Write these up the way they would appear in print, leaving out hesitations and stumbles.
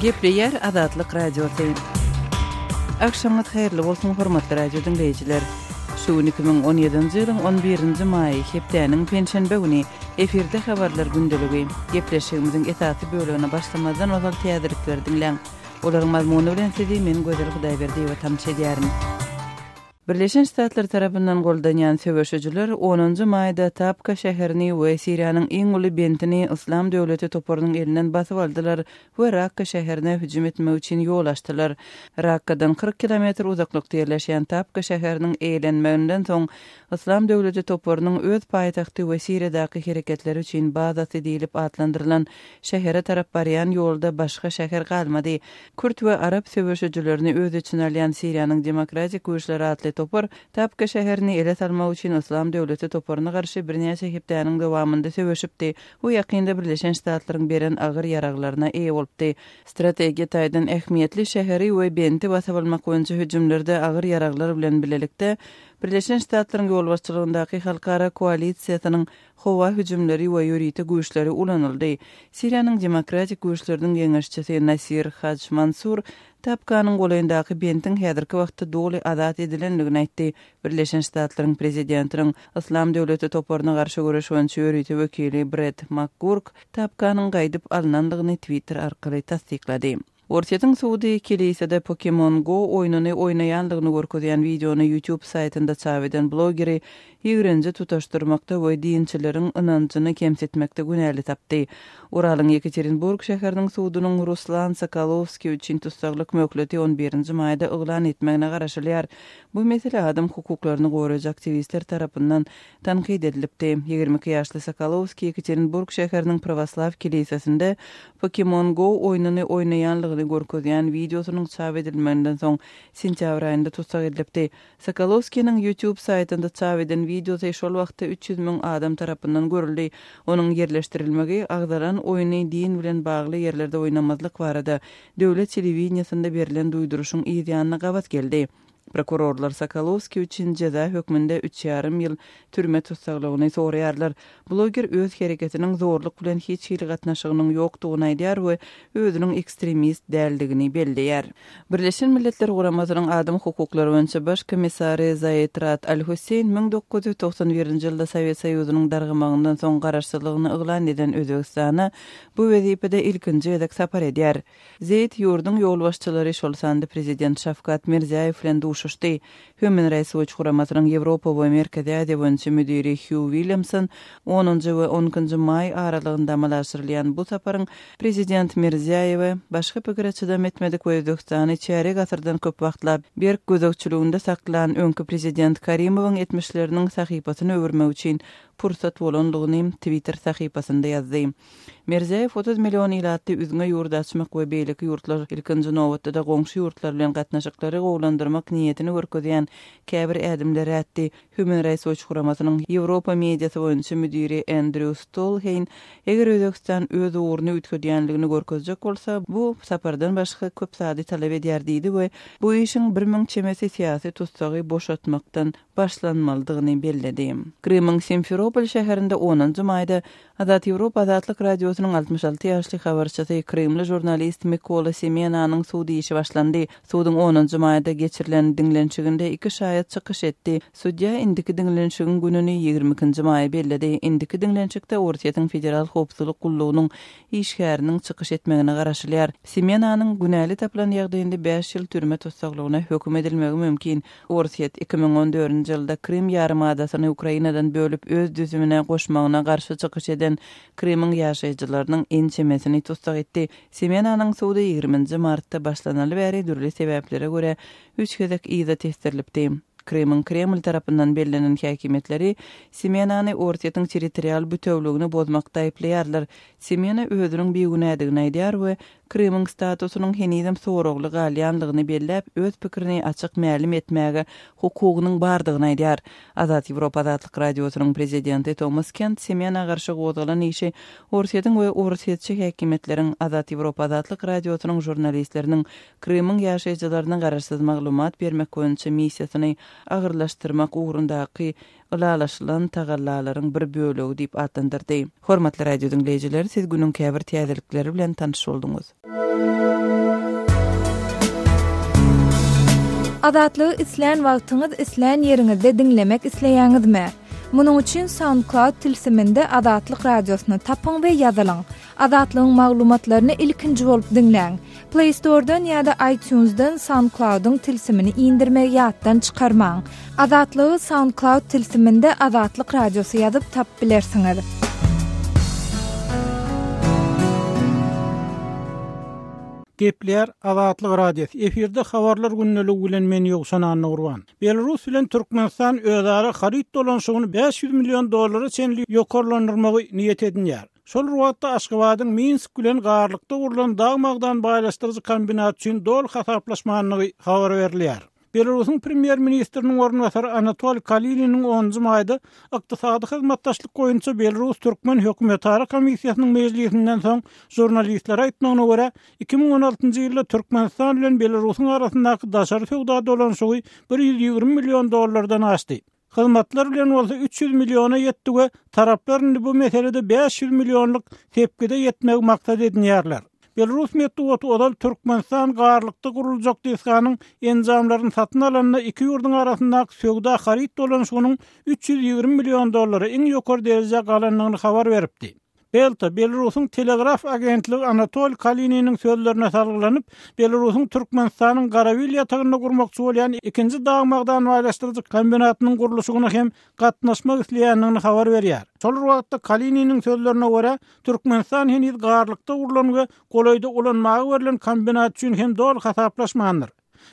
Gepleýär Azatlyk Radiosy. Agşamyňyz haýyrly bolsun, hormatly radio diňleýjiler! Şu gün 2017-nji ýylyň on birinji maýy, hepdäniň penşenbe güni. Efirde Habarlar gündeligi. Gepleşigimiziň esasy bölegine başlamazdan ozal täzelikleri diňläň. Olaryň mazmuny bilen sizi men Gözel Hudaýberdiýewa tanyş edýärin. Birleşen Ştatlar tarapyndan goldanýan söweşijiler onunjy maýda Tabka şäherini we Siriýanyň iň uly bentini Yslam döwleti toparynyň elinden basyp aldylar we Rakka şäherine hüjüm etmek üçin ýol açdylar. Rakkadan 40 kilometr uzaklykda ýerleşýän Tabka şäheriniň eýelenmeginden soň Yslam döwleti toparynyň öz paýtagty we Siriýadaky hereketleri üçin bazasy diýlip atlandyrylan şähere tarap barýan ýolda başga şäher galmady. Kürt we arap söweşijilerini öz içine alýan Siriýanyň Demokratik güýçleri atly topar Tabka şäherini ele salmak üçin Yslam döwleti toparyna garşy birnäçe hepdäniň dowamynda söweşipdi we ýakynda Birleşen Ştatlaryň beren agyr ýaraglaryna eýe bolupdy. Strategiýa taýdan ähmiýetli şäheri we benti basyp almak boýunça hüjümlerde agyr ýaraglar bilen bilelikde Birleşen Ştatlaryň ýolbaşçylygyndaky halkara koalisiýasynyň howa hüjümleri we ýörite güýçleri ulanyldy. Siriýanyň Demokratik güýçleriniň geňeşçisi Nasir Haj Mansur Tabkanyň golaýyndaky bentiň häzirki wagtda doly azat edilendigini aýtdy. Birleşen Ştatlaryň prezidentiniň Yslam döwleti toparyna garşy göreş boýunça ýörite wekili Bret MakGurk Tabkanyň gaýdyp alnandygyny Twitter arkaly tassyklady. Orsýetiň sudy kelisede Pokemon Go oýnuny oýnaýandygyny görkezýän wideony YouTube saýtynda çap eden blogeri ýigrenji tutaşdyrmakda we dinçileriň ynanjyny kemsitmekde günäli tapdy. Uralyň Ýekaterinburg şäheriniň sudunyň Ruslan Sokolowskiý üçin tussaglyk möhleti on birinji maýda yglan etmegine garaşylýar. Bu mesele adam hukuklaryny goraýjy aktiwistler tarapyndan tankyt edilipdi. 22 ýaşly Sokolowskiý Ýekaterinburg şäheriniň prawoslaw kelisesinde Pokemon Go oýnuny oýnaýanlygyny görkezýän wideosynyň çap edilmeginden soň sentýabr aýynda tussag edilipdi. Sokolowskiniň YouTube saýtynda çap eden wideosy şol wagtda 300 müň adam tarapyndan görüldi. Onuň ýerleşdirilmegi agzalan oýny din bilen bagly ýerlerde oýnamazlyk barada döwlet telewideniýesinde berlen duýduryşyň yz ýanyna gabat geldi. Prokurorlar Sokolowskiý üçin jeza hökmünde üç ýarym ýyl türme tussaglygyny soraýarlar. Bloger öz hereketiniň zorluk bilen hiç hili gatnaşygynyň ýokdugyny aýdýar we özüniň ekstremist däldigini belleýär. Birleşen Milletler Guramasynyň adam hukuklary boýunça baş komissary Zaid Rad Al-Husseýn 1991-nji ýylda Sowet Soýuzynyň dargamagyndan soň garaşsyzlygyny yglan eden Özbegistana bu wezipede ilkinji gezek sapar edýär. Zeýd ýurduň ýolbaşçylary, şol sanda prezident Şawkat Mirziýaýew bilen duşuşdy. Human Rights Watch guramasynyň Ýewropa we Merkezi Aziýa boýunça müdiri Hýu Williamson onunjy we on ikinji maý aralygynda amala aşyrylýan bu saparyň prezident Mirziýaýewe başga pikire çydam etmedik we Özbegistany çärýek asyrdan köp wagtlap berk gözegçiliginde saklan öňki prezident Karimowyň etmişleriniň sahypasyny öwürmek üçin pursat bolandygyny Twitter sahypasynda ýazdy. Mirziýaýew 30 million ilatly üzňe ýurdy açmak we beýleki ýurtlar, ilkinji nobatda-da goňşy ýurtlar bilen gatnaşyklary gowulandyrmak niýetini görkezýän käbir ädimleri ätdi. Human Rights Watch guramasynyň Ýewropa mediasy boýunça müdiri Endrýu Stolheýn, eger Özbegistan öz ugruny üýtgedýänligini görkezjek bolsa, bu sapardan başga köp zady talap edýär diýdi we bu işiň 1000 çemesi syýasy tussagy boşatmakdan başlanmalydygyny belledi. Krymyň Simferopol şäherinde onunjy maýda Azat Ýewropa Azatlyk Radiosynyň 66 ýaşly habarçysy, krymly žurnalist Mikola Semenanyň sud işi başlandy. Suduň onunjy maýda geçirilen diňlenişiginde iki şaýat çykyş etdi. Sudýa indiki diňlenişigiň gününi ýigrimi ikinji maýa belledi. Indiki diňlenişikde Orsýetiň Federal howpsuzlyk gullugynyň işgäriniň çykyş etmegine garaşylýar. Semenanyň günäli tapylan ýagdaýynda bäş ýyl türme tussaglygyna höküm edilmegi mümkin. Orsýet 2014-nji ýylda Krym ýarymadasyny Ukrainadan bölüp öz düzümine goşmagyna garşy çykyş eden Krymyň ýaşaýjylarynyň ençemesini tussag etdi. Semenanyň sudy ýigriminji martda başlanaly bäri dürli sebäplere görä üç gezek yza tesdirilipdi. Krymyň Kreml tarapyndan bellenen häkimiýetleri Semenany Orsýetiň territorial bütewligini bozmakda aýyplaýarlar. Semena özüniň bigünädigini aýdýar we Krymyň statusynyň henizem soragly galýanlygyny belläp, öz pikirini açyk mälim etmäge hukugynyň bardygyny aýdýar. Azat Ýewropa Azatlyk Radiosynyň prezidenti Tomas Kent Semena garşy gozgalan işi Orsýetiň we orsýetçi häkimiýetleriň Azat Ýewropa Azatlyk Radiosynyň žurnalistleriniň Krymyň ýaşaýjylaryna garaşsyz maglumat bermek boýunça missiýasyny agyrlaşdyrmak ugrundaky ylalaşylan tagallalaryň bir bölegi diýip atlandyrdy. Hormatly radio diňleýjiler, siz günüň käbir täzelikleri bilen tanyş bolduňyz. Azatlygy islän wagtyňyz, islän ýeriňizde diňlemek isleýäňizmi? Munuň üçin SoundCloud tilsiminde Azatlyk Radiosyny tapyň we ýazylyň. Azatlygyň maglumatlaryny ilkinji bolup diňläň. Play Store-dan ýa-da iTunes-dan SoundCloud-yň tilsimini indirmegi ýatdan çykarmaň. Azatlygy SoundCloud tilsiminde Azatlyk Radiosy ýazyp tapyp bilersiňiz. Gepleýär Azatlyk Radiosy, efirde Habarlar gündeligi bilen men Ýowşan Annagurban. Belarus bilen Türkmenistan özara haryt dolanyşygyny 500 million dollara çenli ýokarlandyrmagy niýet edinýär. Şol bir wagtda Aşgabadyň Minsk bilen Garlykda gurlan dag-magdan baýlaşdyryjy kombinat üçin doly hasaplaşmandygy habar berilýär. Belarusyň premýer-ministriniň orunbasary Anatoliý Kalininiň onunjy maýda Ykdysady hyzmatdaşlyk boýunça belarus-türkmen hökümetara komissiýasynyň mejlisinden soň žurnalistlere aýtmagyna görä, 2016-njy ýylda Türkmenistan bilen Belarusyň arasyndaky daşary söwda dolanyşygy 120 million dollardan aşdy. Hyzmatlar bilen bolsa 300 milliona ýetdi we taraplar indi bu meselede 500 millionlyk sepgide ýetmegi maksat edinýärler. Belarus metbugaty ozal Türkmenistan Garlykda guruljak desganyň enjamlaryny satyn alanda iki ýurduň arasyndaky söwda-haryt dolanyşygynyň 320 million dollara iň ýokary derejä galandygyny habar beripdi. Belta, Belarusyň Telegraf agentligi Anatoliý Kalininiň sözlerine salgylanyp, Belarusyň Türkmenistanyň Garabil ýatagynda gurmakçy bolýan ikinji dag-magdan baýlaşdyryjy kombinatynyň gurluşygyna hem gatnaşmak isleýändigini habar berýär. Şol bir wagtda, Kalininiň sözlerine görä, Türkmenistan heniz Garlykda gurlan we golaýda ulanmaga berlen kombinat üçin hem doly hasaplaşmandyr.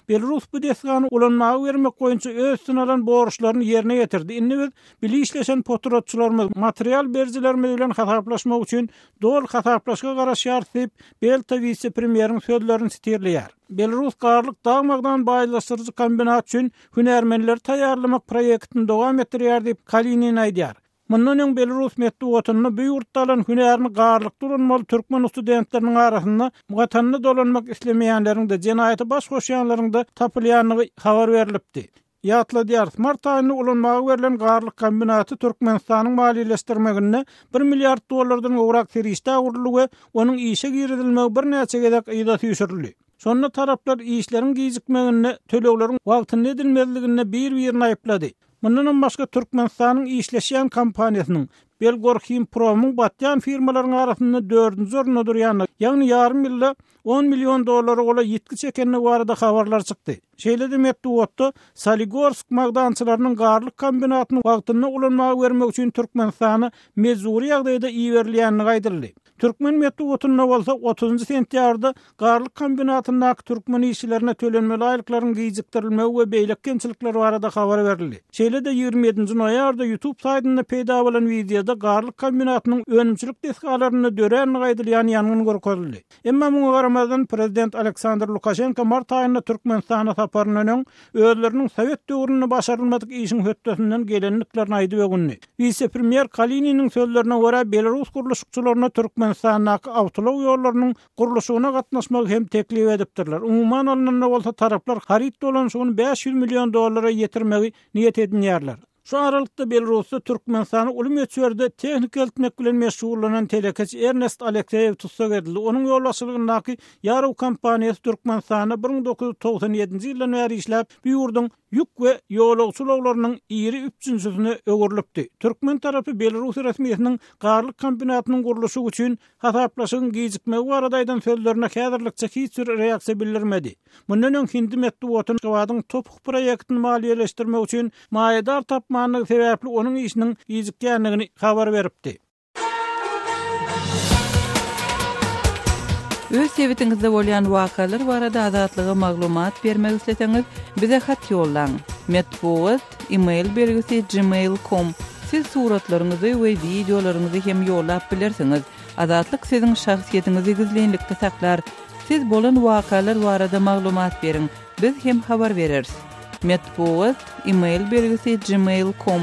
Belarus bu desgany ulanmaga bermek boýunça öz üstüne alan borçlaryny ýerine ýetirdi. Indi biz bile işleşen potratçylarymyz, material berijilerimiz bilen hasaplaşmak üçin doly hasaplaşyga garaşýarys diýip, Belta wise-premýeriň sözlerini sitirleýär. Belarus Garlyk dag-magdan baýlaşdyryjy kombinat üçin hünärmenleri taýýarlamak proýektini dowam etdirýär diýip, Kalinin aýdýar. Mundan öň belarus metbugatynda bu ýurtda alan hünärini garlykda ulanmaly türkmen studentleriniň arasynda watanyna dolanmak islemeýänleriň-de, jenaýata baş goşýanlaryň-da tapylýandygy habar berlipdi. Ýatladýarys, mart aýynda ulanmaga berlen Garlyk kombinaty Türkmenistanyň maliýeleşdirmeginde bir milliard dollardan gowrak serişdä guruldy we onuň işe girizilmegi birnäçe gezek yza süýşürildi. Şonda taraplar işleriň gijikmeginde, tölegleriň wagtynda edilmezliginde bir-birini aýyplady. Mundanam başga Türkmenistanyň işleşýän kompaniýasynyň, Belgorhimpromyň batýan firmalaryň arasynda dördünji orunda durýandygy, ýagny ýarym ýylda on million dollara golaý ýitgi çekendigi barada habarlar çykdy. Şeýle-de metbugatda Soligorsk magdançylarynyň Garlyk kombinatyny wagtynda ulanmaga bermek üçin Türkmenistana mejbury ýagdaýda iberilýändigi aýdyldy. Türkmen metbugatynda bolsa otuzynjy sentýabrda Garlyk kombinatyndaky türkmen işçilerine tölenmeli aýlyklaryň gijikdirilmegi we beýleki kemçilikler barada habar berildi. Şeýle-de 27 nji noýabrda YouTube saýtynda peýda bolan wideoda Garlyk kombinatynyň önümçilik desgalarynda dörändigi aýdylýan ýangyn görkezildi. Emma muňa garamazdan, prezident Aleksandr Lukaşenko mart aýynda Türkmenistana saparyndan öň, özleriniň sowet döwründe başarylmadyk işiň hötdesinden gelendiklerini aýdyp öwündi. Wise-premýer Kalininiň sözlerine görä, belarus gurluşykçylaryna Türkmenistandaky awtoulag ýollarynyň gurluşygyna gatnaşmagy hem teklip edipdirler. Umuman alnanda bolsa, taraplar haryt dolanyşygyny 500 million dollara ýetirmegi niýet edinýärler. Şu aralykda Belarusda Türkmenistana uly möçberde tehnika eltmek bilen meşgullanan telekeçi Ernest Alekseýew tussag edildi. Onuň ýolbaşçylygyndaky Ýarow kompaniýasy Türkmenistanda 1997-nji ýyldan bäri işläp, bu ýurduň ýük we ýolagçy ulaglarynyň iri üpjünçisine öwrülipdi. Türkmen tarapy belarus resmisiniň Garlyk kombinatynyň gurluşygy üçin hasaplaşygyň gijikmegi barada aýdan sözlerine häzirlikçe hiç bir reaksiýa bildirmedi. Mundan öň hindi metbugaty Aşgabadyň TOPH proýektini maliýeleşdirmek üçin maýadar tapmandygy sebäpli onuň işiniň gijikýändigini habar beripdi. Öz sebitiňizde bolýan wakalar barada Azatlyga maglumat bermek isleseňiz, bize hat ýollaň. Metbugat, e-mail belgisi gmail com. Siz suratlaryňyzy we wideolaryňyzy hem ýollap bilersiňiz. Azatlyk siziň şahsyýetiňizi gizlinlikde saklar. Siz bolan wakalar barada maglumat beriň, biz hem habar bereris. Metbugat, e-mail belgisi gmail com.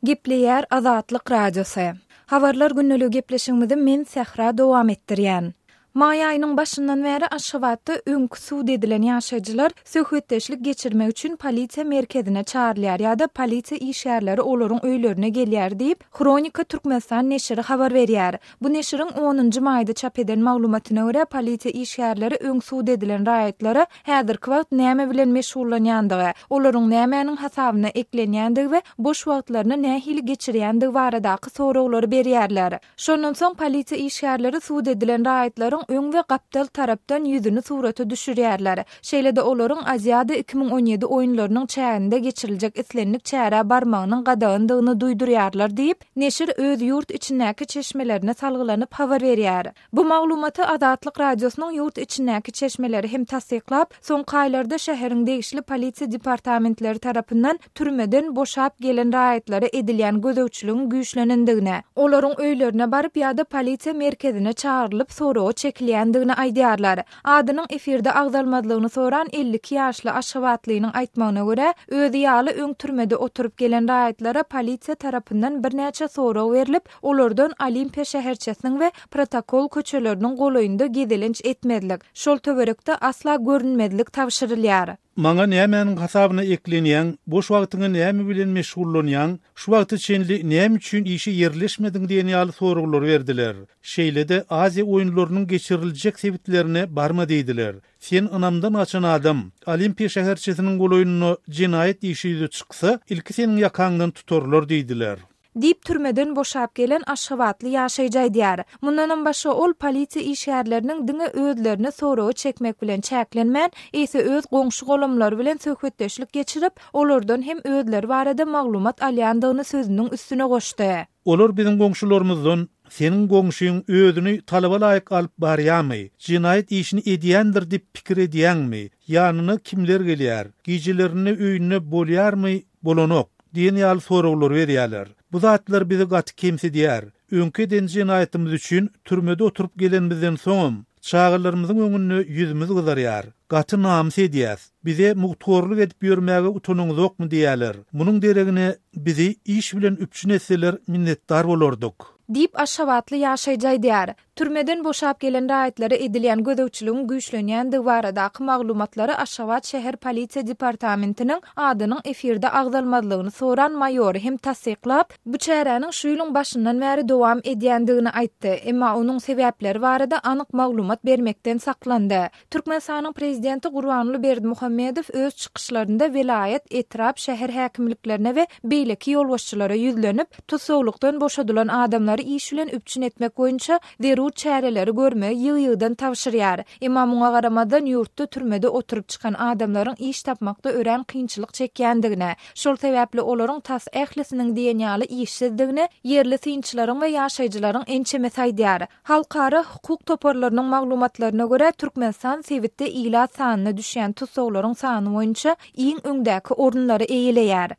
Gepleýär Azatlyk Radiosy. Habarlar gündeligi gepleşigimizi men Sähra dowam etdirýän. Maý aýynyň başyndan bäri Aşgabatda öňki sud edilen ýaşaýjylar söhbetdeşlik geçirmek üçin polisiýa merkezine çagyrylýar ýa-da polisiýa işgärleri olaryň öýlerine gelýär diýip, Hronika Türkmenistan neşiri habar berýär. Bu neşiriň onunjy maýda çap eden maglumatyna görä, polisiýa işgärleri öň sud edilen raýatlara häzirki wagt näme bilen meşgullanýandygy, olaryň nämäniň hasabyna eklenýändigi we boş wagtlaryny nähili geçirýändigi baradaky soraglary berýärler. Şondan soň polisiýa işgärleri sud edilen raýatlaryň öň we gapdal tarapdan ýüzüni surata düşürýärler. Şeýle-de olaryň Aziada 2017 oýunlarynyň çäginde geçiriljek islendik çärä barmagynyň gadagandygyny duýdurýarlar diýip, neşir öz ýurt içindäki çeşmelerine salgylanyp habar berýär. Bu maglumaty Azatlyk Radiosynyň ýurt içindäki çeşmeleri hem tassyklap, soňky aýlarda şäheriň degişli polisiýa departamentleri tarapyndan türmeden boşap gelen raýatlara edilýän gözegçiligiň güýçlenendigini, olaryň öýlerine baryp ýa-da polisiýa merkezine çagyrylyp soraga çekilýändigini aýdýarlar. Adynyň efirde agzalmazlygyny soran 52 ýaşly aşgabatlynyň aýtmagyna görä, özi ýaly öň türmede oturyp gelen raýatlara polisiýa tarapyndan birnäçe sorag berlip, olardan Olimpiýa şäherçesiniň we Protokol köçeleriniň golaýynda gezelenç etmezlik, şol töwerekde asla görünmezlik tabşyrylýar. Maňa nämäniň hasabyna eklenýäň, boş wagtyňa näme bilen meşgullanýaň, şu wagta çenli näme üçin işe ýerleşmediň diýen ýaly soraglary berdiler. Şeýle-de Aziýa oýunlarynyň geçiriljek sebitlerine barma diýdiler. Sen ynamdan gaçan adam, Olimpiýa şäherçesiniň golaýynda jenaýat işi ýüze çyksa, ilki seniň ýakaňdan tutarlar diýdiler. Diýip, türmeden boşap gelen aşgabatly ýaşaýjy aýdýar. Mundanam başga ol polisiýa işgärleriniň diňe özlerini soraga çekmek bilen çäklenmän, eýse öz goňşy-golamlary bilen söhbetdeşlik geçirip, olardan hem özleri barada maglumat alýandygyny sözüniň üstüne goşdy. Olar biziň goňşularymyzdan Seniň goňşyň özüni talaba laýyk alyp barýarmy? Jenaýat işini edýändir diýip pikir edýäňmi? Ýanyna kimler gelýär? Gijelerine öýünde bolýarmy? Bolanok. Diýen ýaly soraglary berýärler. Bu zatlar bizi gaty kemsidýär. Öňki eden jenaýatymyz üçin türmede oturyp gelenimizden soňam, çagalarymyzyň öňünde ýüzümiz gyzarýar. Gaty namys edýäs. Bize mugthorlyk edip ýörmäge utanyňyzokmy diýýärler. Munuň deregine bizi iş bilen üpjün etseler minnetdar bolardyk. Diýip, aşgabatly ýaşaýjy aýdýar. Türmeden boşap gelen raýatlara edilýän gözegçiligiň güýçlenýändigi baradaky maglumatlary Aşgabat şäher polisiýa departamentiniň adynyň efirde agzalmazlygyny soran maýory hem tassyklap, bu çäräniň şu ýylyň başyndan bäri dowam edýändigini aýtdy, emma onuň sebäpleri barada anyk maglumat bermekden saklandy. Türkmenistanyň Prezidenti Gurbanguly Berdimuhamedow öz çykyşlarynda welaýat, etrap, şäher häkimliklerine we beýleki ýolbaşçylara ýüzlenip, tussaglykdan boşadylan adamlary iş bilen üpjün etmek boýunça zerur çäreleri görmegi ýygy-ýygydan tabşyrýar. Emma muňa garamazdan, ýurtda türmede oturyp çykan adamlaryň iş tapmakda örän kynçylyk çekýändigini, şol sebäpli olaryň tas ählisiniň diýen ýaly işsizdigini ýerli synçylaryň we ýaşaýjylaryň ençemesi aýdýar. Halkara hukuk toparlarynyň maglumatlaryna görä, Türkmenistan sebitde ilat sanyna düşýän tussaglaryň sany boýunça iň öňdäki orunlary eýeleýär.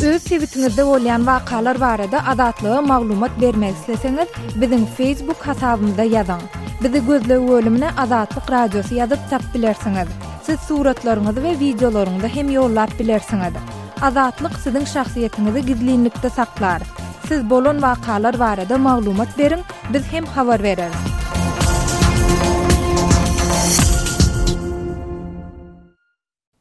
Öz sebitiňizde bolýan wakalar barada Azatlyga maglumat bermek isleseňiz, biziň Facebook hasabymyza ýazyň. Bizi gözleg bölümine Azatlyk Radiosy ýazyp tap bilersiňiz. Siz suratlaryňyzy we wideolaryňyzy hem ýollap bilersiňiz. Azatlyk siziň şahsyýetiňizi gizlinlikde saklar. Siz bolan wakalar barada maglumat beriň, biz hem habar bereris.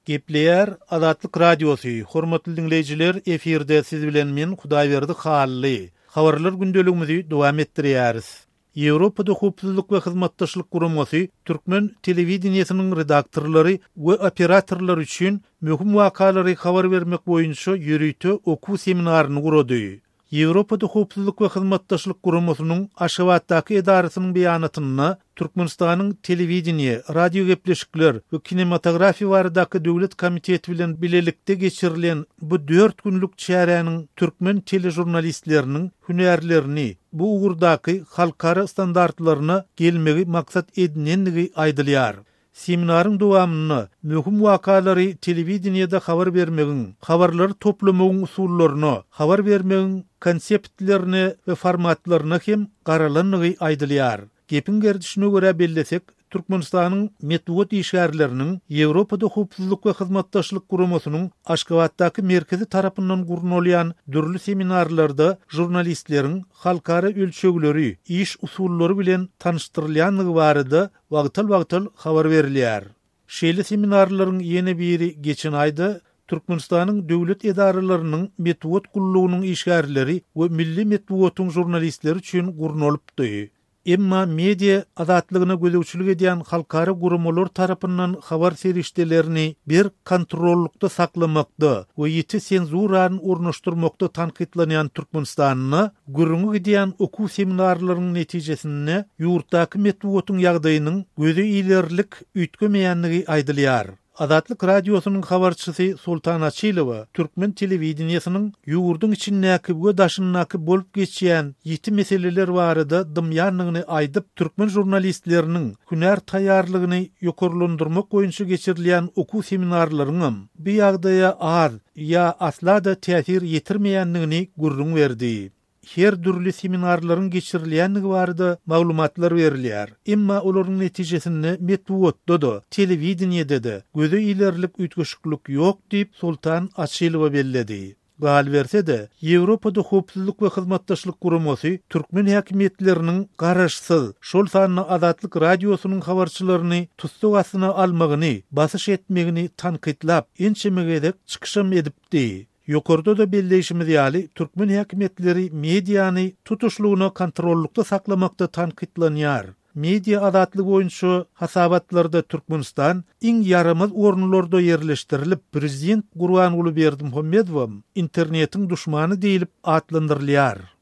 Gepleýär Azatlyk Radiosy, Hormatly diňleýjiler, efirde siz bilen men Hudaýberdi Hally. Habarlar gündeligimizi dowam etdirýäris. Ýewropada Howpsuzlyk we Hyzmatdaşlyk Guramasy türkmen telewideniýesiniň redaktorlary we operatorlary üçin möhüm wakalary habar bermek boýunça ýörite okuw seminaryny gurady. Ýewropada Howpsuzlyk we Hyzmatdaşlyk Guramasynyň Aşgabatdaky edarasynyň beýanatynda Türkmenistanyň Telewideniýe, radiogepleşikler we kinematografiýa baradaky döwlet komiteti bilen bilelikde geçirilen bu dört günlük çäräniň türkmen teležurnalistleriniň hünärlerini bu ugurdaky halkara standartlaryna gelmegi maksat edinendigi aýdylýar. Seminaryň dowamynda möhüm wakalary telewideniýede habar bermegiň, habarlary toplamagyň usullaryna, habar bermegiň konseptlerine we formatlaryna hem garalandygy aýdylýar. Gepiň gerdişine görä bellesek, Türkmenistanyň metbugat işgärleriniň Ýewropada Howpsuzlyk we Hyzmatdaşlyk Guramasynyň Aşgabatdaky merkezi tarapyndan gurnalýan dürli seminarlarda žurnalistleriň halkara ölçegleri, iş usullary bilen tanyşdyrylýandygy barada wagtal-wagtal habar berilýär. Şeýle seminarlaryň ýene biri geçen aýda Türkmenistanyň döwlet edaralarynyň metbugat gullugynyň işgärleri we milli metbugatyň žurnalistleri üçin gurnalypdy. Emma media azatlygyna gözegçilik edýän halkara guramalar tarapyndan habar serişdelerini berk kontrollykda saklamakda we ýiti senzurany ornaşdyrmakda tankytlanýan Türkmenistanda Gürrüňi gidýän okuw seminarlaryň netijesinde ýurtdaky metbugatyň ýagdaýynyň göze ilerlik üýtgemeýändigi aýdylýar. Azatlyk Radiosynyň habarçysy Soltan Açylowa türkmen telewideniýesiniň ýurduň içindäki we daşyndaky bolup geçýän ýiti meseleler barada dymýandygyny aýdyp, türkmen žurnalistleriniň hünär taýýarlygyny ýokarlandyrmak boýunça geçirilýän okuw seminarlaryňam bu ýagdaýa az ýa asla-da täsir ýetirmeýändigini gürrüň berdi. Her dürli seminarlaryň geçirilýändigi barada maglumatlar berilýär. Emma olaryň netijesinde metbugatda-da, telewideniýede-de göze ilerlik üýtgeşiklik ýok diýip, Soltan Açylowa belledi. Galyberse-de, Ýewropada Howpsuzlyk we Hyzmatdaşlyk Guramasy türkmen häkimiýetleriniň garaşsyz, şol sanda Azatlyk Radiosynyň habarçylaryny tussag astyna almagyny, basyş etmegini tankytlap, ençeme gezek çykyşam edipdi. Ýokarda-da belleýşimiz ýaly, türkmen häkimiýetleri mediany tutuşlygyna kontrollykda saklamakda tankytlanýar. Media azatlygy boýunça hasabatlarda Türkmenistan iň ýaramaz orunlarda ýerleşdirilip, prezident Gurbanguly Berdimuhamedowam internetiň duşmany diýlip atlandyrylýar.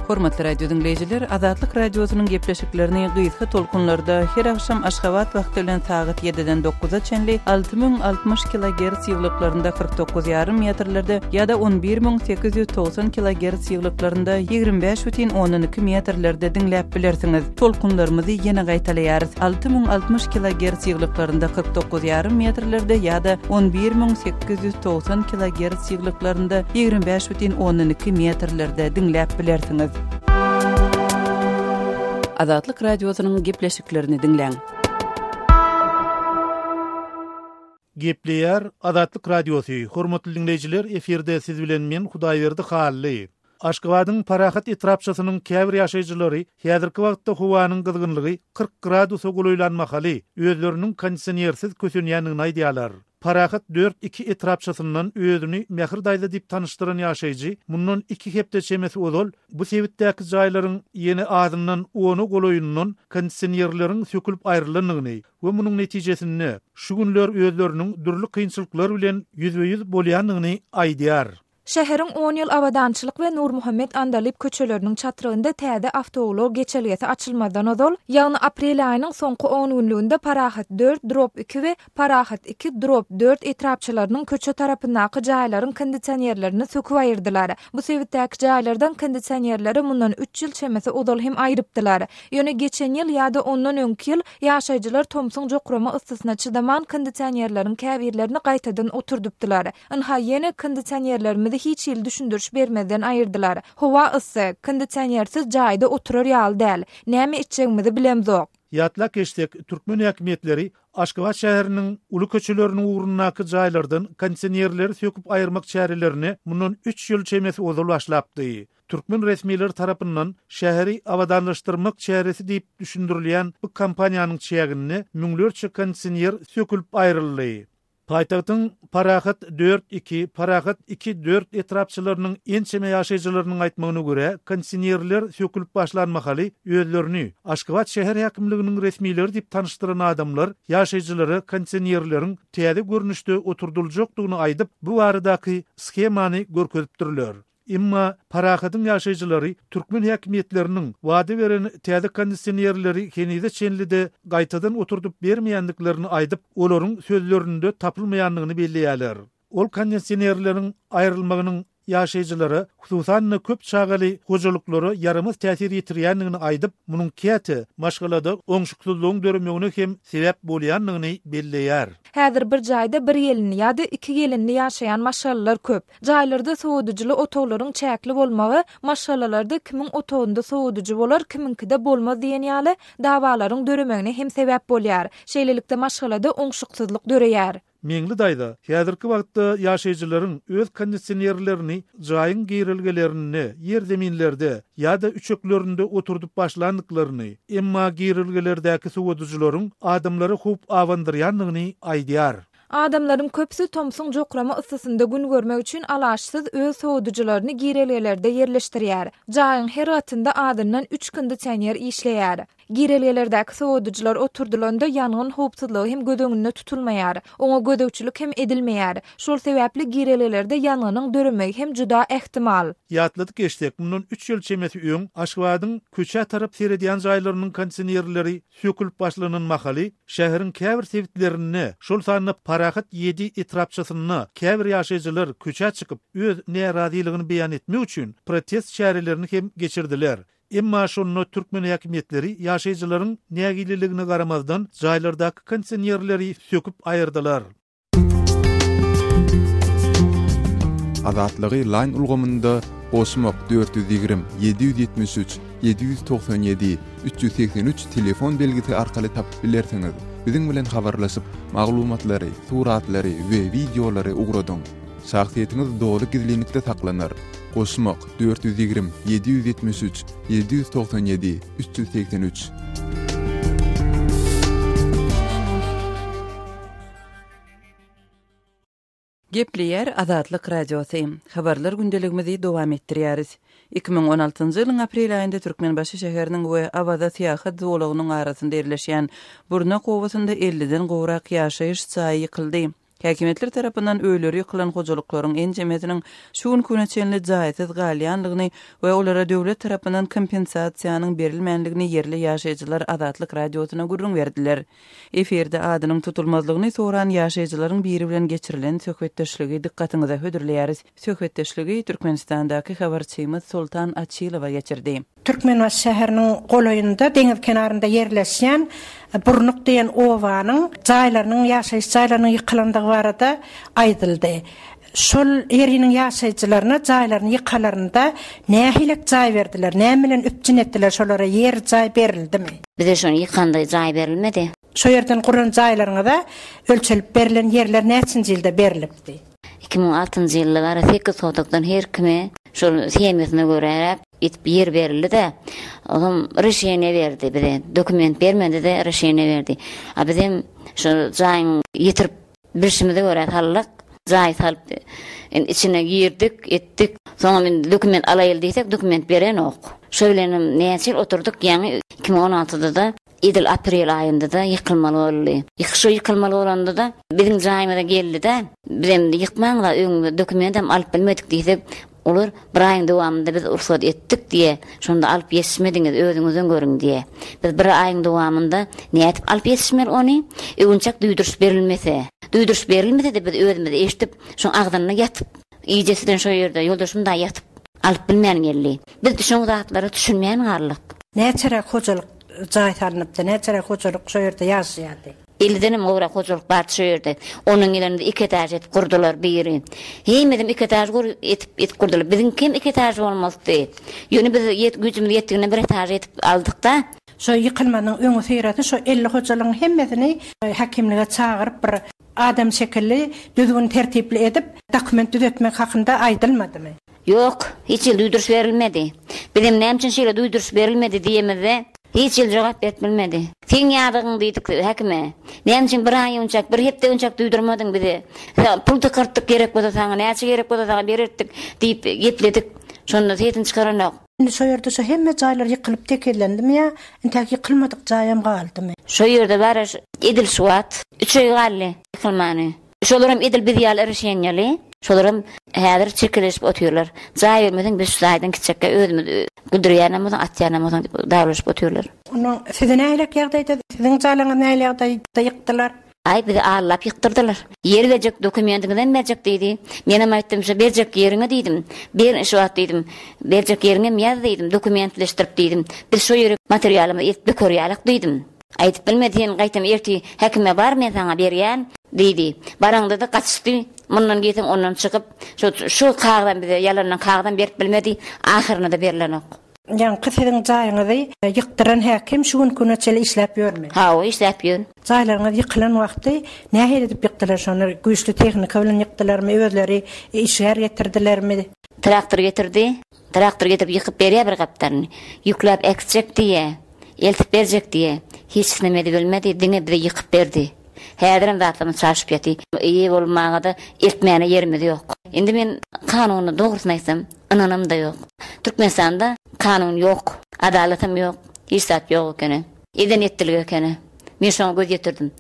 Hormatly radio diňleýjiler, Azatlyk Radiosynyň gepleşiklerini gysga tolkunlarda her agşam Aşgabat wagty bilen sagat 7-den 9-a çenli 6060 kilogerts ýygylyklarynda 49 ýarym metrlerde ýa-da 11890 kilogerts ýygylyklarynda 25 bütin ondan iki metrlerde diňläp bilersiňiz. Tolkunlarymyzy ýene gaýtalaýarys, 6060 kilogerts ýygylyklarynda 49 ýarym metrlerde ýa-da 11890 kilogerts ýygylyklarynda 25 bütin ondan iki metrlerde diňläp bilersiňiz. Azatlyk Radiosynyň gepleşiklerini diňläň. Gepleýär Azatlyk Radiosy, Hormatly diňleýjiler, efirde siz bilen men Hudaýberdi Hally. Aşgabadyň Parahat etrapçasynyň käbir ýaşaýjylary häzirki wagtda howanyň gyzgynlygy 40 gradusa golaýlan mahaly özleriniň kondisionersiz kösenýändigini aýdýarlar. Parahat dört iki etrapçasyndan özüni Mähir daýza diýip tanyşdyran ýaşaýjy mundan iki hepde çemesi ozal bu sebitdäki jaýlaryň ýene azyndan ona golaýyndan kondisionerleriň sökülip aýrylandygyny we munuň netijesinde şu günler özleriniň dürli kynçylyklar bilen ýüzbe-ýüz bolýandygyny aýdýar. Şäheriň On ýyl Abadançylyk we Nurmuhammet Andalyp köçeleriniň çatrygynda täze awtoulag geçelgesi açylmazdan ozal, ýagny aprel aýynyň soňky ongünlüginde Parahat dört drop iki we Parahat iki drop dört etrapçalarynyň köçe tarapyndaky jaýlaryň kondisionerlerini söküp aýyrdylar. Bu sebitdäki jaýlardan kondisionerleri mundan üç ýyl çemesi ozal hem aýrypdylar. Ýöne geçen ýyl ýa-da ondan öňki ýyl ýaşaýjylar tomsuň jokrama yssysyna çydaman kondisionerleriň käbirlerini gaýtadan oturdypdylar. Ynha, ýene kondisionerlerimizi hiç hili düşündiriş bermezden aýyrdylar. Howa yssy, kondisionersiz jaýda oturar ýaly däl. Näme etjegimizi bilemzok. Ýatlap geçsek, türkmen häkimiýetleri Aşgabat şäheriniň uly köçeleriniň ugrundaky jaýlardan kondisionerleri söküp aýyrmak çärelerine mundan üç ýyl çemesi ozal başlapdy. Türkmen resmileri tarapyndan şäheri abadanlaşdyrmak çäresi diýip düşündirilýän bu kampaniýanyň çäginde müňlerçe kondisioner sökülip aýryldy. Paýtagtyň Parahat dört iki, Parahat iki dört etrapçalarynyň ençeme ýaşaýjylarynyň aýtmagyna görä, kondisionerler sökülip başlan mahaly özlerini Aşgabat şäher häkimliginiň resmileri diýip tanyşdyran adamlar ýaşaýjylara kondisionerleriň täze görnüşde oturdyljakdygyny aýdyp, bu baradaky shemany görkezipdirler. Emma Parahadyň ýaşaýjylary türkmen häkimiýetleriniň wada beren täze kondisionerleri henize çenli-de gaýtadan oturdyp bermeýändiklerini aýdyp, olaryň sözlerinde tapylmaýandygyny belleýärler. Ol kondisionerleriň aýrylmagynyň ýaşaýjylara, hususan-da köp çagaly hojalyklara ýaramaz täsir ýetirýändigini aýdyp, munuň käte maşgalada oňşuksyzlygyň döremegine hem sebäp bolýandygyny belleýär. Häzir bir jaýda bir gelinli ýa-da iki gelinli ýaşaýan maşgalalar köp. Jaýlarda sowadyjyly otaglaryň çäkli bolmagy maşgalalarda kimiň otagynda sowadyjy bolar, kimiňkide bolmaz diýen ýaly dawalaryň döremegine hem sebäp bolýar. Şeýlelikde maşgalada oňşuksyzlyk döreýär. Meňli daýza, häzirki wagtda ýaşaýjylaryň öz kondisionerlerini jaýyň girelgelerinde, ýerzeminlerde ýa-da üçeklerinde oturdyp başlandyklaryny, emma girelgelerdäki sowadyjylaryň adamlara howp abandyrýandygyny aýdýar. Adamlaryň köpüsi tomsuň jokrama yssysynda gün görmek üçin alaçsyz öz sowadyjylaryny girelgelerde ýerleşdirýär. Jaýyň her gatynda azyndan üç kondisioner işleýär. Girelgelerdäki sowadyjylar oturdylanda ýangyn howpsuzlygy hem göz öňünde tutulmaýar. Oňa gözegçilik hem edilmeýär. Şol sebäpli girelgelerde ýangynyň döremegi hem juda ähtimal. Ýatladyp geçsek, mundan üç ýyl çemesi öň Aşgabadyň köçä tarap seredýän jaýlarynyň kondisionerleri sökülip başlanan mahaly, şäheriň käbir sebitlerinde, şol sanda Parahat ýedi etrapçasynda käbir ýaşaýjylar köçä çykyp, öz närazylygyny beýan etmek üçin protest çärelerini hem geçirdiler. Emma şonda türkmen häkimiýetleri ýaşaýjylaryň nägileligine garamazdan, jaýlardaky kondisionerleri söküp aýyrdylar. Azatlygy Line ulgamynda goşmak 420 773 797 383 telefon belgisi arkaly tapyp bilersiňiz. Biziň bilen habarlaşyp, maglumatlary, suratlary we wideolary ugradyň. Şahsyýetiňiz doly gizlinlikde saklanar. Goşmak, 420, 773, 797, 383. Gepleýär Azatlyk Radiosy. Habarlar gündeligimizi dowam etdirýäris. 2016-njy ýylyň aprel aýynda Türkmenbaşy şäheriniň we Awaza syýahat zolagynyň arasynda ýerleşýän Burnak obasynda elliden gowrak ýaşaýyş jaýy ýykyldy. Häkimiýetler tarapyndan öýleri ýykylan hojalyklaryň ençemesiniň şu günki güne çenli jaýsyz galýandygyny we olara döwlet tarapyndan kompensasiýanyň berilmändigini ýerli ýaşaýjylar Azatlyk Radiosyna gürrüň berdiler. Efirde adynyň tutulmazlygyny soran ýaşaýjylaryň biri bilen geçirilen söhbetdeşligi dykgatyňyza hödürleýäris. Söhbetdeşligi Türkmenistandaky habarçymyz Soltan Açylowa geçirdi. Türkmenbaşy şäheriniň golaýynda, deňiz kenarynda ýerleşýän Burnuk diýen obanyň jaýlarynyň, ýaşaýyş jaýlarynyň ýykylandygy barada aýdyldy. Şol ýeriniň ýaşaýjylaryna jaýlaryny ýykalarynda nähilek jaý berdiler, näme bilen üpjün etdiler, şolara ýer, jaý berildimi? Bize şony ýykanda jaý berilmedi. Şo ýerden guran jaýlaryňyza ölçelip berlen ýerler näçinji ýylda berlipdi? 2006-njy ýylda bara sekiz sotokdan her kime şol semýasyna göräräk etip ýer berildi-de, olam rişeniýe berdi bize. Dokument bermedi-de, rişeniýe berdi. A bizem şol jaýyň ýetirip bilşimize görä saldyk. Jaý salyp, indi içine girdik, etdik. Soňam indi dokument alaýyl diýsek, dokument berenok. Şo bilenem näçe ýyl oturdyk, ýaňy 2016-da-da Edil aprel aýynda-da ýykylmaly boldy. Şo ýykylmaly bolanda-da biziň jaýymyza geldi-de, bizem ýykmaň-la, öň dokumentam alyp bilmedik diýsek, olar bir aýyň dowamynda biz rugsat etdik diýe, şonda alyp ýetişmediňiz, özüňizden görüň diýe. Biz bir aýyň dowamynda nädip alyp ýetişmeli ony? Öwünçäk duýduryş berilmese. Duýduryş berilmese-de biz özümiz eşidip, şoň agzynda ýatyp, Gijesi-de şo ýerde ýoldaşym daýy ýatyp, alyp bilmän geldi. Biz şoň zatlara düşünmän galdyk. Näçeräk hojalyk jaý salnypdy, näçeräk hojalyk şo ýerde ýaşaýardy? Ellidenem gowrak hojalyk bardy şo ýerde. Ondan gelenimiz iki etaž edip gurdular biri. Hemmesem iki etaž gur etip etip gurdular. Biziňkem iki etaž bolmalydy. Ýöne biz ýet güýjümiz ýetdiginden bir etaž edip aldyk-da. Şo ýykylmanyň öňüsyrasy şo 50 hojalygyň hemmesini häkimlige çagyryp bir Adam şekilli, düzgün-tertipli edip, dokument düzetmek hakynda aýdylmadymy? Ýok, hiç hili duýduryş berilmedi. Bizem näme üçin şeýle duýduryş berilmedi diýemizde, hiç hili jogap berip bilmedi. Seň ýazygyň diýdik häkime. Näme üçin bir aý öňçäk, bir hepde öňçäk duýdurmadyň bize? Pul dykartdyk gerek bolsa saňa, näçe gerek bolsa saňa bererdik diýip gepledik. Şonda sesini çykaranok. Indi şo ýerde şo hemme jaýlar ýykylyp tekizlendimi ýa intäk ýykylmadyk jaýam galdymy? Şo ýerde bar edil şu wagt üç öý galdy ýykylmany. Şolaram edil biz ýaly rişenýaly. Şolaram häzir çekeleşip otyrlar. Jaý bermeseň biz şu jaýdan gitjekkä özümiz güldürýänem bolsaň atýanam bolsaň diýip dawlaşyp otyrlar. Onnoň sizi nähilek ýagdaýda siziň jaýlaryňyzy nähili ýagdaýda ýykdylar? Aý, bizi aldap ýykdyrdylar. Ýer berjek, dokumentiňizem berjek diýdi. Menem aýtdym, şo berjek ýeriňe diýdim. Ber şu wagt diýdim. Berjek ýeriňem ýaz diýdim, dokumentleşdirip diýdim. Biz şo ýere materialymyzy eltip döker ýalyk diýdim. Aýdyp bilmedi, sen gaýtam ertir häkime bar, men saňa berýän diýdi. Baraňda-da gaçdy. Mundan girseň ondan çykyp, şo şu kagyzam bize ýalandan kagyzam berip bilmedi, ahyrynda-da berlenok. Ýaňky siziň jaýyňyzy ýykdyran häkim şu günki güne çenli işläp ýörmi? Hawa, işläp ýör. Jaýlaryňyz ýykylan wagty nähili edip ýykdylar şony? Güýçli tehnika bilen ýykdylarmy, özleri işgär getirdilermi? Traktor getirdi. Traktor getirip ýykyp berýär bir gapdalyny. Ýükläp äkitjek diýýär. Eltip berjek diýýär. Hiçisinem edibilmedi, diňe bize ýykyp berdi. Häzirem zatlarymyz çaşyp ýaty. Eýe bolmaga-da eltmäne ýerimiz ýok. Indi men kanuna dogrusyny aýtsam, ynanam-da ýok. Türkmenistanda kanun ýok, adalatam ýok, hiç zat ýok ekeni. Eden etdilik ekeni. Men şoňa göz ýetirdim.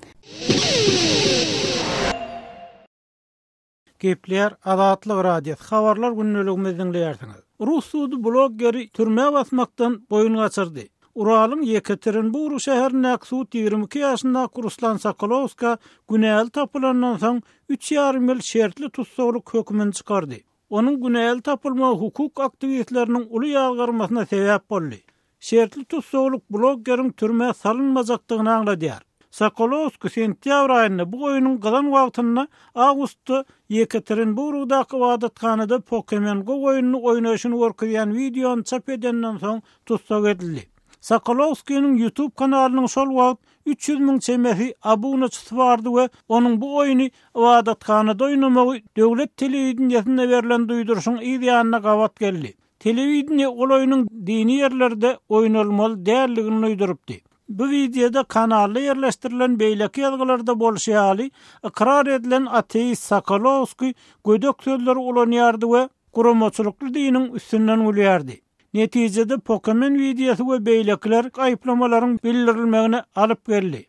Gepleýär Azatlyk Radiosy, Habarlar gündeligimizi diňleýärsiňiz. Rus sudy bloggeri türmä basmakdan boýun gaçyrdy. Uralyň Ýekaterinburg şäherindäki sud 22 ýaşyndaky Ruslan Sokolowska günäli tapylandan soň üç ýarym ýyl şertli tussaglyk hökümini çykardy. Onuň günäli tapylmagy hukuk aktiwistleriniň uly ýazgarmasyna sebäp boldy. Şertli tussaglyk bloggeriň türmä salynmajakdygyny aňladýar. Sokolowskiý sentýabr aýynda bu oýnuň gyzan wagtynda awgustda Ýekaterinburgdaky ybadathanada Pokemon Go oýnuny oýnaýşyny görkezýän wideony çap edenden soň tussag edildi. Sokolowskiniň YouTube kanalynyň şol wagt 300 müň çemesi abunaçysy bardy we onuň bu oýny ybadathanada oýnamagy döwlet telewideniýesinde berlen duýduryşyň yz ýanyna gabat geldi. Telewideniýe ol oýnuň dini ýerlerde oýnalmaly däldigini duýdurypdy. Bu wideoda kanalda ýerleşdirilen beýleki ýazgylarda bolşy ýaly, ykrar edilen ateist Sokolowskiý gödek sözleri ulanýardy we guramaçylykly diniň üstünden gülýärdi. Netijede Pokemon wideosy we beýlekiler aýyplamalaryň bildirilmegine alyp geldi.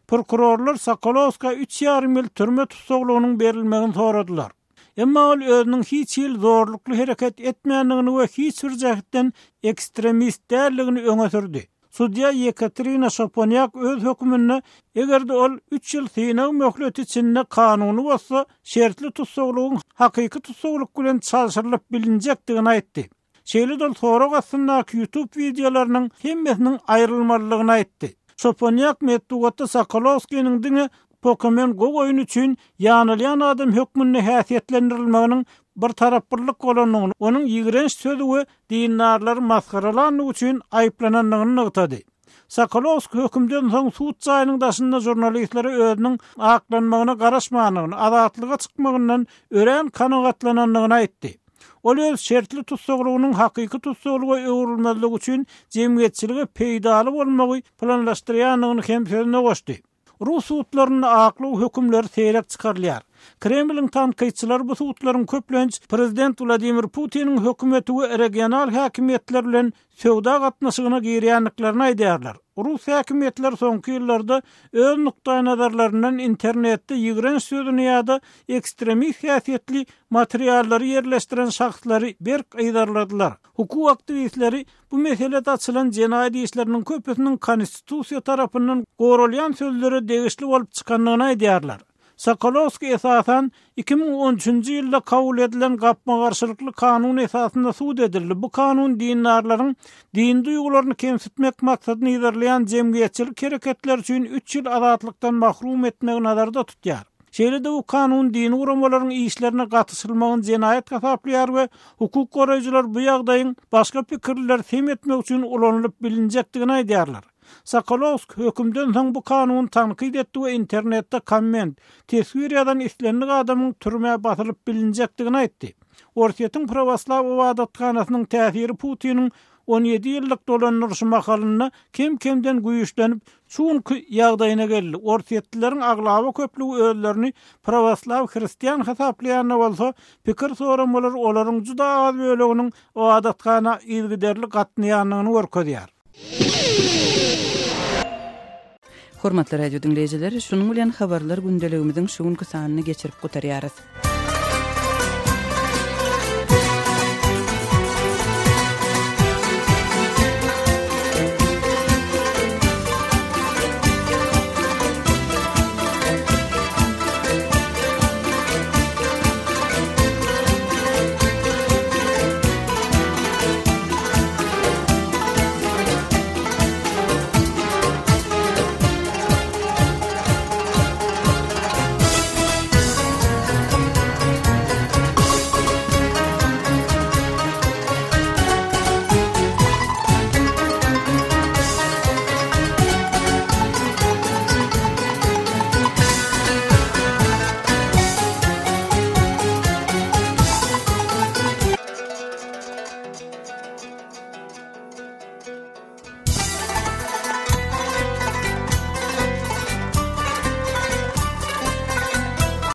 Prokurorlar Sokolowskä üç ýarym ýyl türme tussaglygynyň berilmegini soradylar. Emma ol özüniň hiç hili zorlukly hereket etmändigini we hiç bir jähtden ekstremist däldigini öňe sürdi. Sudýa Ýekaterina Şoponýak öz höküminde eger-de ol üç ýyl synag möhleti içinde kanuny bozsa, şertli tussaglygyň hakyky tussaglyk bilen çalşyrylyp bilinjekdigini aýtdy. Şeýle-de ol sorag astyndaky YouTube wideolarynyň hemmesiniň aýrylmalydygyny aýtdy. Çopanýak metbugatda Sokolowskiniň diňe Pokemon Go oýny üçin ýanylýan adam hökmünde häsiýetlendirilmeginiň birtaraplylyk bolandygyny, onuň ýigrenç sözi we dindarlary masgaralandygy üçin aýyplanandygyny nygtady. Sokolowskiý hökümden soň sud jaýynyň daşynda žurnalistlere özüniň aklanmagyna garaşmandygyny, azatlyga çykmagyndan örän kanagatlanandygyny aýtdy. Ol öz şertli tussaglygynyň hakyky tussaglyga öwrülmezligi üçin jemgyýetçilige peýdaly bolmagy planlaşdyrýandygyny hem sözüne goşdy. Rus sudlarynda aklaw hökümleri seýrek çykarylýar. Kremliň tankytçylary bu sudlaryň köplenç prezident Wladimir Putiniň hökümeti we regional häkimiýetler bilen söwda gatnaşygyna girýändiklerini aýdýarlar. Rus häkimiýetleri soňky ýyllarda öz nukdaýnazarlaryndan internetde ýigrenç sözüni ýa-da ekstremist häsiýetli materiallary ýerleşdiren şahslary berk yzarladylar. Hukuk aktiwistleri bu meselede açylan jenaýat işleriniň köpüsiniň konstitusiýa tarapyndan goralýan sözlere degişli bolup çykandygyny aýdýarlar. Sokolowskiý esasan 2013-nji ýylda kabul edilen gapma-garşylykly kanun esasynda sud edildi, bu kanun dindarlaryň dini duýgularyny kemsitmek maksadyny yzarlaýan jemgyýetçilik hereketleri üçin üç ýyl azatlykdan mahrum etmegi nazarda tutýar. Şeýle-de bu kanun dini guramalaryň işlerine gatyşylmagyny jenaýat hasaplaýar we hukuk goraýjylar bu ýagdaýyň başga pikirlileri sem etmek üçin ulanylyp bilinjekdigini aýdýarlar. Sokolowsk hökümden soň bu kanuny tankyt etdi we internetde komment, teswir ýazan islendik adamyň türmä basylyp bilinjekdigini aýtdy. Orsýetiň prawoslaw ybadathanasynyň täsiri Putiniň 17 ýyllyk dolandyryşy mahalynda kem-kemden güýçlenip, şu günki ýagdaýyna geldi. Orsýetlileriň aglaba köplügi özlerini prawoslaw hristian hasaplaýan-da bolsa, pikir soramalar olaryň juda az böleginiň ybadathana yzygiderli gatnaýandygyny görkezýär. Hormatly radio diňleýjiler, şunuň bilen habarlar gündeligimiziň şu günki sanyny geçirip gutarýarys.